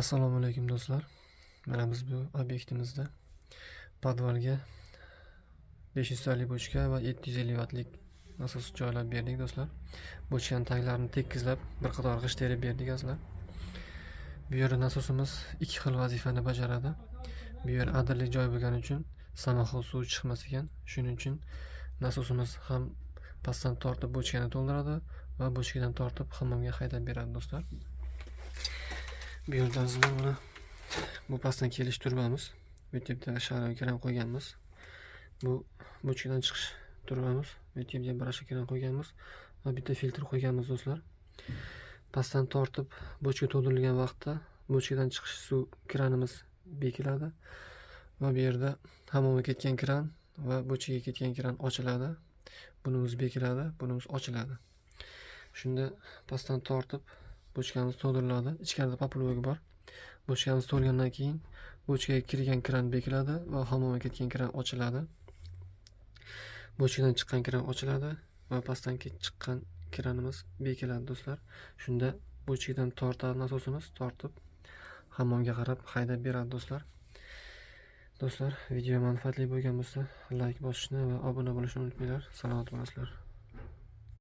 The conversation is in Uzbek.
Assalomu alaykum do'stlar. Mana biz bu obyektimizda podvalga 500 talik bochka va 750 vattlik nasos joylab berdik do'stlar. Bochkaning taglarini tekizlab bir qator g'isht terib berdik azizlar. Bu yerda nasosimiz ikki xil vazifani bajaradi. Bu yer adirli joy bo'lgani uchun samoxol suvi chiqmas ekan. Shuning uchun nasosimiz ham pastdan tortib bochkani to'ldiradi va bochkadan tortib hammomga haydab beradi do'stlar. Bu yerda azizlar mana bu pastdan kelish turbamiz. Bu yerda sharoy kran qo'yganmiz. Bu bochkadan chiqish turbamiz. Bu yerga barasha kran qo'yganmiz va bitta filtr qo'yganmiz do'stlar. Pastdan tortib bochka to'ldirilgan vaqtda bochkadan chiqish suv kranimiz bekiladi va bu yerda hammomga ketgan kran va bochkaga ketgan kran ochiladi. Bunimiz bekiladi, bunimiz ochiladi. Shunda pastdan tortib bochkamiz to'ldiriladi. Ichkarida papluvik bor. Bochkamiz to'lgandan keyin bochkaga kirgan kran bekiladi va hammomga ketgan kran ochiladi. Bochkadan chiqqan kran ochiladi va pastdan chiqqan kranimiz bekiladi do'stlar. Shunda bochkadan tortadi nasosimiz, tortib hammomga qarab haydab beradi do'stlar. Do'stlar, video manfaatli bo'lgan bo'lsa, like bosishni va obuna bo'lishni unutmanglar. Salomat bo'lasizlar.